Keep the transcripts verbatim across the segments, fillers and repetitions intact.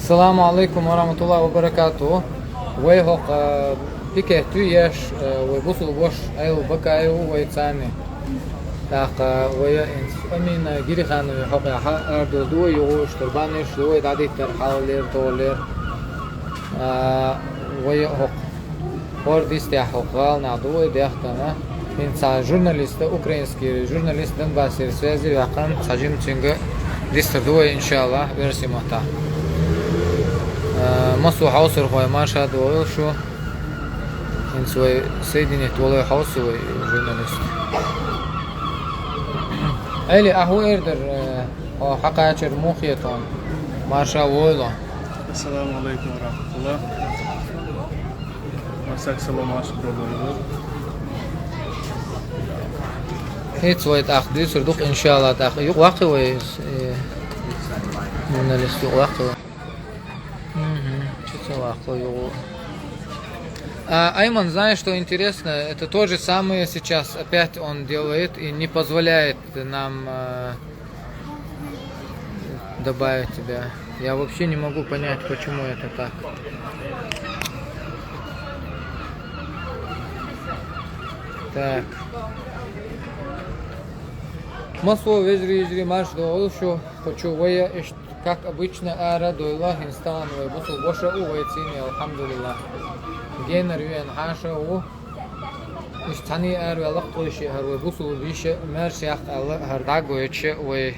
Ассаламу Ӏалайкум ва рахьматуллахӀи ва баракатухӀ. Вай хӀокху, э, пикет ю еш, э, вай бусулба ваша Ӏел Бакаев ву вай царни. ТӀаккха вай Амина Гириханова хьокъехь арадовла ду вай, юха уьш турбанаш ду вай, дӀадиттар хьалалера, тохалера. А, вай хӀокху хӀора дистехь хӀокху гӀаланахь ду вай дехкана. ХӀинца цхьа журналиста, украинский журналист Донбассера связи ваьккхина, цхьа жимачуьнга дистар ду вай, иншаллах, оьрсийн маттахь. А, массо хьовсархой, марша догӀийла шу. ХӀинца вай соединить волой хьовсу вай журналист. Эли, ахьа ву эр дара, э, хьо хьакхачар муха хетон? Марша войла. Ассаламу Ӏалайкум ва рахьматуллахӀ. Масак салам, аш продолжил. ХӀинца вай тӀаккха дуьйцур ду-кх, иншалла, тӀаккха. Юкъа ваккхи вай, э, журналист, юкъа ваккхи вай. Мгм. Чё ца ваккхал югу? А, Айман, знаешь, что интересно? Это то же самое сейчас опять он делает и не позволяет нам, э, добавить тебя. Я вообще не могу понять, почему это так. Так. Массо вежарий, йижарий, марша догӀийла шу, кху чу вай иштта, как обычно, ара дойла, хӀинца тахана вай бусулба ваша а ву вай цӀийне, алхьамдулиллахӀ. Генара веана хьаша а ву. Иштта цхьаьний араваьлла-кх тхойшиъ хӀара вай бусулба йиша, маьрша яккха аьлла, хӀара дӀагойтуш вай.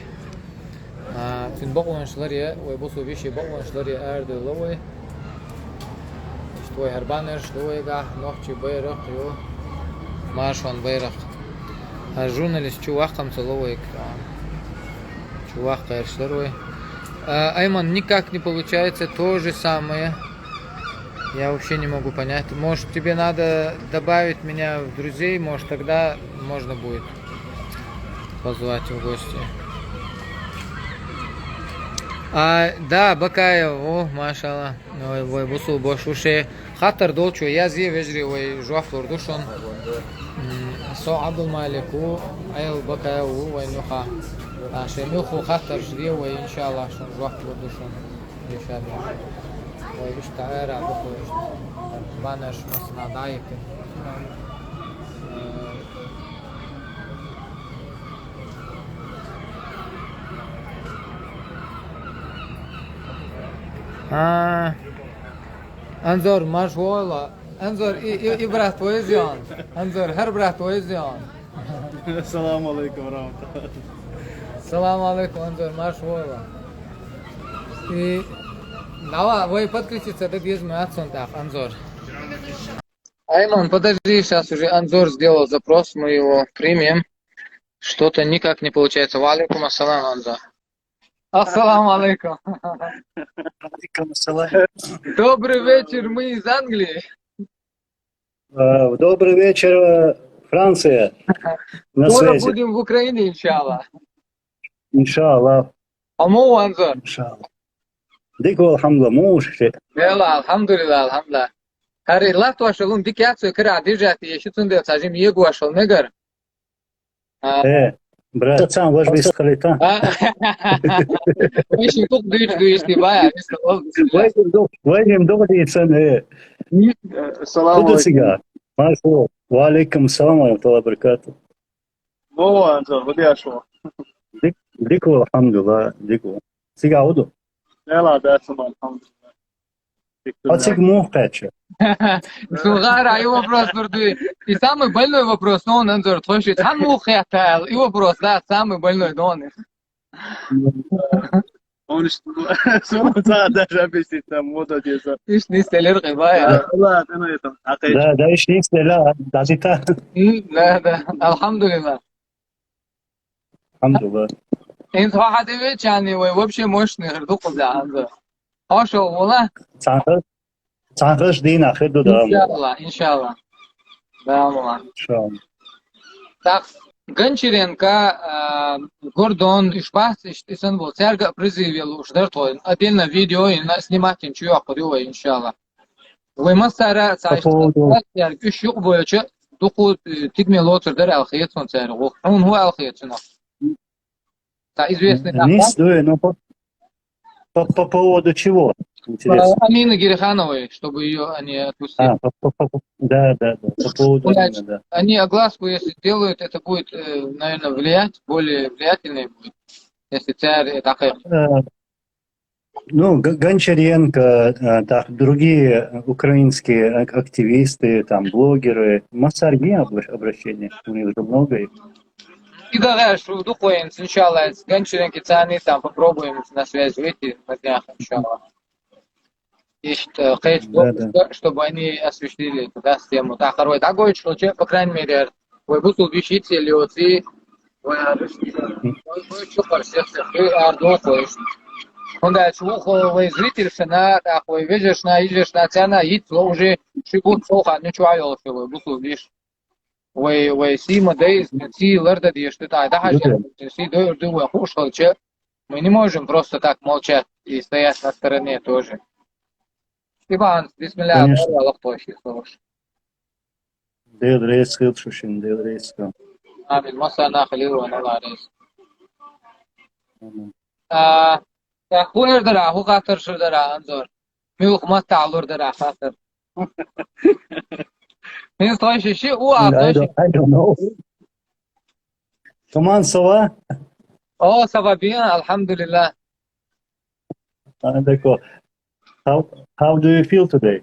А, цуьнан бакъонаш ларъян, вай бусулба йишин бакъонаш ларъян арадевлла вай. Иштта вай хӀара баннераш ду вайгахь, нохчийн байракх ю, маршонан байракх. ХӀара журналист чу ваккха ца ло вайга. Чу ваккха гӀерташ дара вай. А, Айман, никак не получается то же самое. Я вообще не могу понять. Может, тебе надо добавить меня в друзей, может, тогда можно будет позвать в гости. А, да, Бакаев, о, машалла. Ой, вай бусулба ваша ву ше. Хаттар долчо язъе, вежарий, вай жоп лур ду шуна. М, со Ӏабдулмалик ву, Ӏел Бакаев ву вайн юха. А, шайн муьлхха хаттарш де вай, иншалла, шуна жоп лур ду шуна. Дешар. Вай иштта ара бу, вай иштта. Баннерш массанхьа дӀайийтина. А, Анзор, марша войла. Анзор, и, и, и брат вай иза йон. Анзор, хӀара брат вай иза йон. Ассаламу Ӏалайкум ва рахьматуллахӀ. Салам алейкум, Анзор, марша войла. И, давай, вай подключиться дан деза ма яц сон тӀаккха, Анзор. Айман, подожди, сейчас уже Анзор сделал запрос, мы его примем. Что-то никак не получается. Ва алейкум ассалам, Анзор. Ассаламу алейкум. Алейкум ассалам. Добрый вечер, мы из Англии. Э, добрый вечер, э, Франция. На Скоро связи. Будем в Украине, иншалла. Иншалла. Амма ванза. Иншалла. Дика ву, алхьамдулилла, муха шу? Вела, алхьамдулилла, алхьамдулилла. ХӀара латтош лун дика яц вай кара дижати, шу цундела цхьа жима егош мегар. А. Э, брат, цан ваш бис халита. А? Вай шин кук дуйч дуйч ти бая, мистер Олд. Вай жим дук, вай жим дук ди сан, э. М? Э, салам алейкум. Цига. Маршо. Ва алейкум салам ва рахматуллахи ва баракату. Во, Анзор, вот я шо. Дик, дик ву, алхьамдулилла, дик ву. Цига уду? Вела, да, сама, алхьамдулилла. Ациг муха кхаьчча? Сулгара, и вопрос дурдуй. И самый больной вопрос, но он, Анзор, тхойши, цхьан муха кхетта, и вопрос, да, самый больной, но он. Он что, сама даже объяснить там, вот это. Ишт нисте лер къибая. Да, ладно, ну это, а ты Да, да, ишт нисте ла, да, да. М, да, да, алхьамдулилла. Алхьамдулилла. Ин тхо хьадивечани вай вообще мощный гӀир дукхаза Анзор. Хьошал вала? Цхьан хаш, цхьан хаш дийнахь хир ду, да, мо. Иншалла, иншалла. Да, мо. Иншалла. Так, Гончаренко, а, Гордон, уьш бац, иштта исан бу, цаьрга а призыв яла уьш дар тхо. Отдельно видео и на-, снимать ин чу йоккхур ю вай, иншалла. Вай массара а ца По поводу уьш юкъа бойча, дукха, э, тигме лоцур дара аьлла хета суна цаьрга. Хьуна хӀун аьлла хета цунах? Ца известный нах Нис дац? Дуй, ну, по, по, по поводу чего? Интересно. Амины Герихановой, чтобы ее они отпустили. А, по- по- по- да, да, да, по поводу Ну, Амины, значит, да. Они огласку, если сделают, это будет, э, наверное, влиять, более влиятельный будет, если царь это Э, Ну, Г- Гончаренко, э, так, другие украинские ак- активисты, там, блогеры. Масса аргин обращение, у них же много их. И давай, что духуем сначала с Гончаренко царь, там попробуем на связь выйти на днях, иншаллах. И что, э, Да, да. чтобы они осветили туда тему. Да, второй такой, что человек, по крайней мере, вай бусулба йиша йицъелла йоацаш, вай арушки. Вай чукхар всех всех, вай ардо хойш. Хунда чу вай зрительшна, так вай вежаршна, йижаршна, царна йицъелла уже ши бутт совгӀа, ну чу йолаш вай бусулба йиша. Вай, вай сий ма дайзза, сий ларда дешта, тай дахьаш, сий дойр ду вай хуш хилча. Мы не можем просто так молчать и стоять на стороне тоже. Иван, бисмилля, Конечно. Аллах тойши, слушай. Даьла раьза хилва шоашта, Даьла раьза хилва. Амин. Массанахьа лирван Аллах раьза. Амин. А, так, хӀу эр дара, хӀу хаттар шура дара, Анзор. Муьлха маттахь лур дара хаттар. Мин тхойши ши у а I don't, I don't know. Comment ça va? Oh, ça va bien, alhamdulillah. Ah, d'accord. How how do you feel today?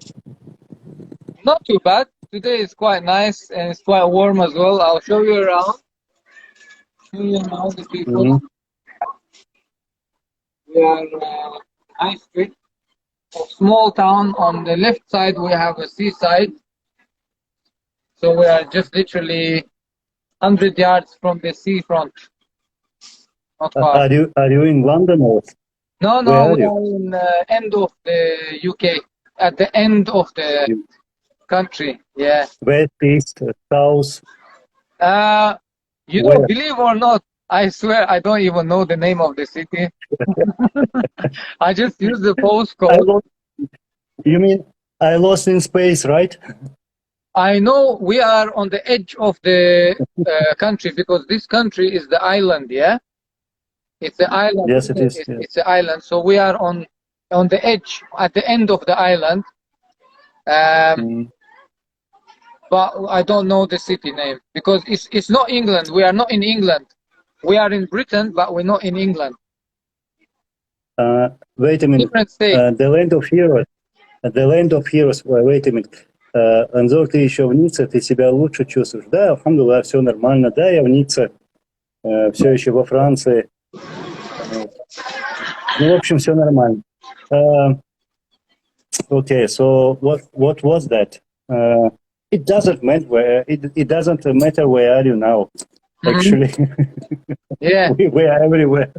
Not too bad. Today is quite nice and it's quite warm as well. I'll show you around. Show you around the people. Mhm. We are uh, high street, a small town. On the left side, we have a seaside. So we are just literally hundred yards from the seafront. Not Uh, far. Are you are you in London or No, where no, are we you? are in uh, end of the U K, at the end of the You- country. Yeah. West, east, uh, south? Uh, you Where? Don't believe or not, I swear I don't even know the name of the city. I just use the I postcode. lost, you mean I lost in space, right? I know we are on the edge of the uh, country because this country is the island, yeah? It's the island. Yes, it isn't is, It's, yes. it's the island. So we are on on the edge, at the end of the island. Um, Mm. But I don't know the city name because it's it's not England. We are not in England. We are in Britain, but we're not in England. Uh, wait a minute. Different state. Uh, the land of heroes. Uh, the land of heroes. Wait, wait a minute. Uh, Анзор, ты еще в Ницце, ты себя лучше чувствуешь? Да, алхамдулилла, все нормально. Да, я в Ницце. Все еще во Франции. Вот. Ну, в общем, все нормально. Uh, okay, so what what was that? Uh, it doesn't matter where it, it doesn't matter where are you now. Mhm. Actually, Yeah, we, we are everywhere.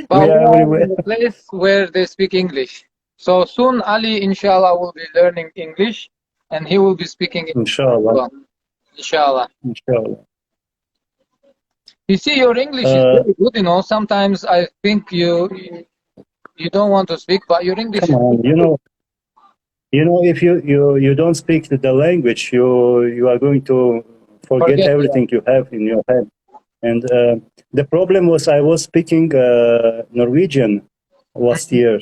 but we we are are everywhere. in a place where they speak English. So soon, Ali, inshallah, will be learning English, and he will be speaking English as Inshallah. Well. Inshallah. Inshallah. You see, your English is Uh, very good. You know, sometimes I think you you don't want to speak, but your English Come is on, you know, you know, if you you you don't speak the, the language, you you are going to forget Forget, yeah. everything you have in your head. And uh, the problem was I was speaking uh, Norwegian last year,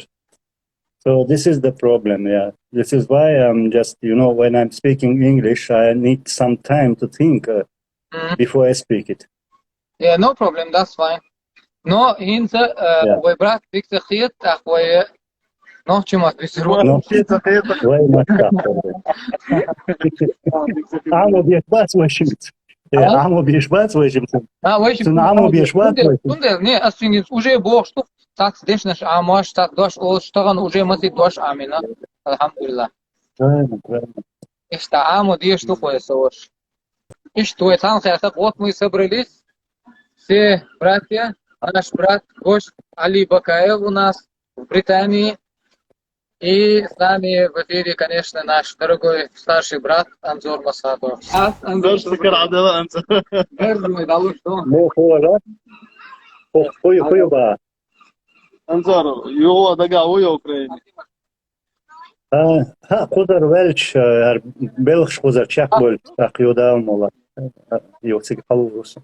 so this is the problem. Yeah, this is why I'm just you know when I'm speaking English, I need some time to think uh, Mhm. before I speak it. Yeah, no problem. That's fine. Но хӀинца, э, Yeah. вай брат бийцаргья, тӀаккха вай нохчийн мотт бийцар ву. Ну, вай мотт бийцар. Ӏамо беш бац вай шимца. Э, А? Ӏамо беш бац вай шимца. А, вай шимца. Цун Ӏамо беш бац вай шимца. Цундела, не, аз цуьнга уже бохуш ду, цхьацца дешнаш Ӏамош, цхьацца дош олуш, тахана уже массо а дош Ӏамийна. Алхьамдулиллах. Правильно, правильно. Иштта Ӏамо дезаш ду-кх вай, со ваша. Иштта вай цхьаьнакхетта, вот мы и собрались. Все братья, наш брат, гость Али Бакаев у нас в Британии. И с нами в эфире, конечно, наш дорогой старший брат Анзор Масхадов. Ас Анзор, Даш сакар адала анца. Берзмай далуш дон. Бо хора. Хуй хуй ба. Анзор, юла дага уя Украине. Ха, ха, кхузара ваьлча, хӀара белхаш кхузара чекхбевлла, тӀаккха йодавала мола. Йо, цига хьалурус.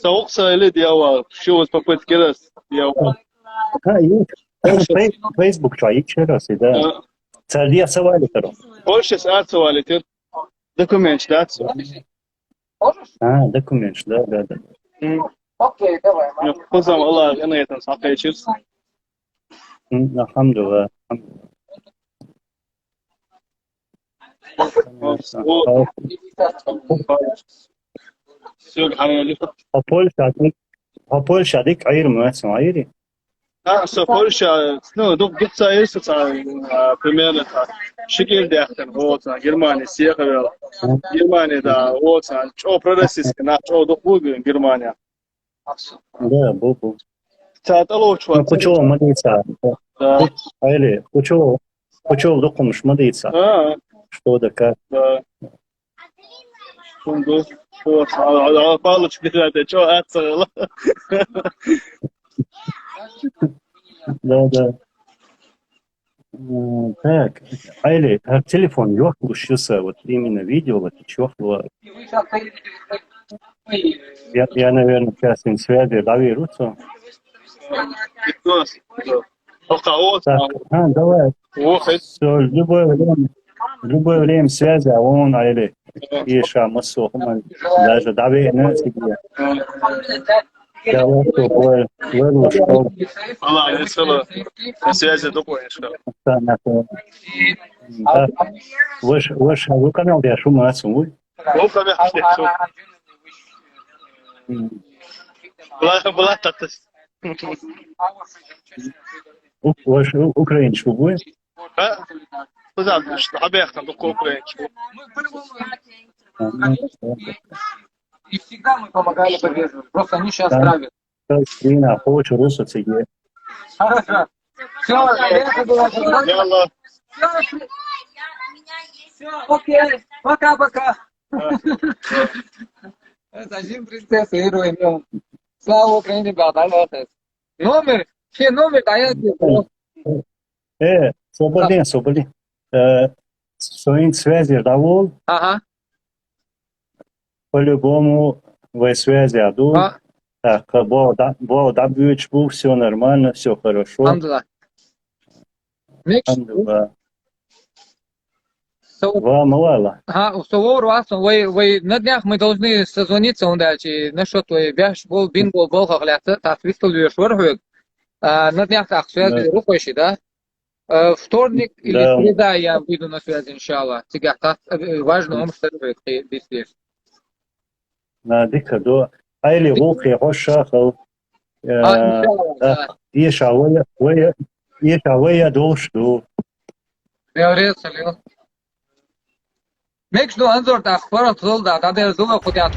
Саукъ са или диява, ши ваз попытки раз диява. Ха, ю. Фей-, Facebook чу ичера си, да. А. Цар дия савали таро. Больше с арцевали ты. Документ, да, цо? А, документ, да, да, да. М. Окей, давай. Ну, позам Аллах, я на этом сапечис. М, алхамдулиллах, алхамдулиллах. Всё, алхамдулиллах. А Польша дик, а Польша дик айр муэс айри. А, со Польша, ну, дук, дук ца ирса ца, а, примерно ца, шикил дяхтан, вот, ца, Германия, съехал. Германия, да, вот, ца, чё пророссийский, на, чё дук буг Германия. Да, бу, бу. Ца, тало чё. Ну, кучо мадица. Да. Айли, кучо, кучо дукумш мадица. А. Что да как. Да. Шунду. Вот, а, а, а, палочки, да, ты чё, отцела? Да, да. М, так, айли, а телефон ёхлушса, вот именно видео, вот чё. Я, я, наверное, сейчас им связи доверю, что. Пока, вот. Так, а, давай. Всё, любое время, любое время связи, а он, айли. Иша, масо, хуман, даже давай, на себе. Давай, что, бой, бой, что. Аллах, не цело. На связи, дукуй, иша. Да, на связи. Да. Выше, выше, вы канал, я шум, а, сумуй. Ну, конечно, что. М. Была, была так. У-, выше, у-, украинский будет? А? Куда? Что, объехал, только украинский. Ага. И всегда мы помогали, поддерживали. Просто они сейчас травят. Как ты на хочешь, руса тебе. Хорошо. Всё, это было. Всё, окей. Пока-пока. Зачем принцесса Ироином? Слава Украине, брат, алло. Номер, все номер даёт. Э, свободен, свободен. Э, своим связи давал. Ага. По-любому, вы связи аду. А. Так, бо, да, бо, да, бюч был, всё нормально, всё хорошо. Алхамдулиллах. Мекш-, Алхамдулиллах. Со-, Ва, мавала. Ага, со вор вас, вы, вы, на днях мы должны созвониться, он дальше, насчёт твоей бяш бол, бин бол, бол хохляца, та свистал веш вархуек. А, на днях так, связи рухойши, да? Э, вторник или среда я выйду на связь, иншаллах. Цигахтат, э, важно, ум сарвет, э, бисвеш. На дика до. Айли гулхи гошахал. А, иншаллах, да. Иша вая, вая, иша вая долш ду. Теория салил. Мекш ду анзор да, хварат зол да, да дер зула худят.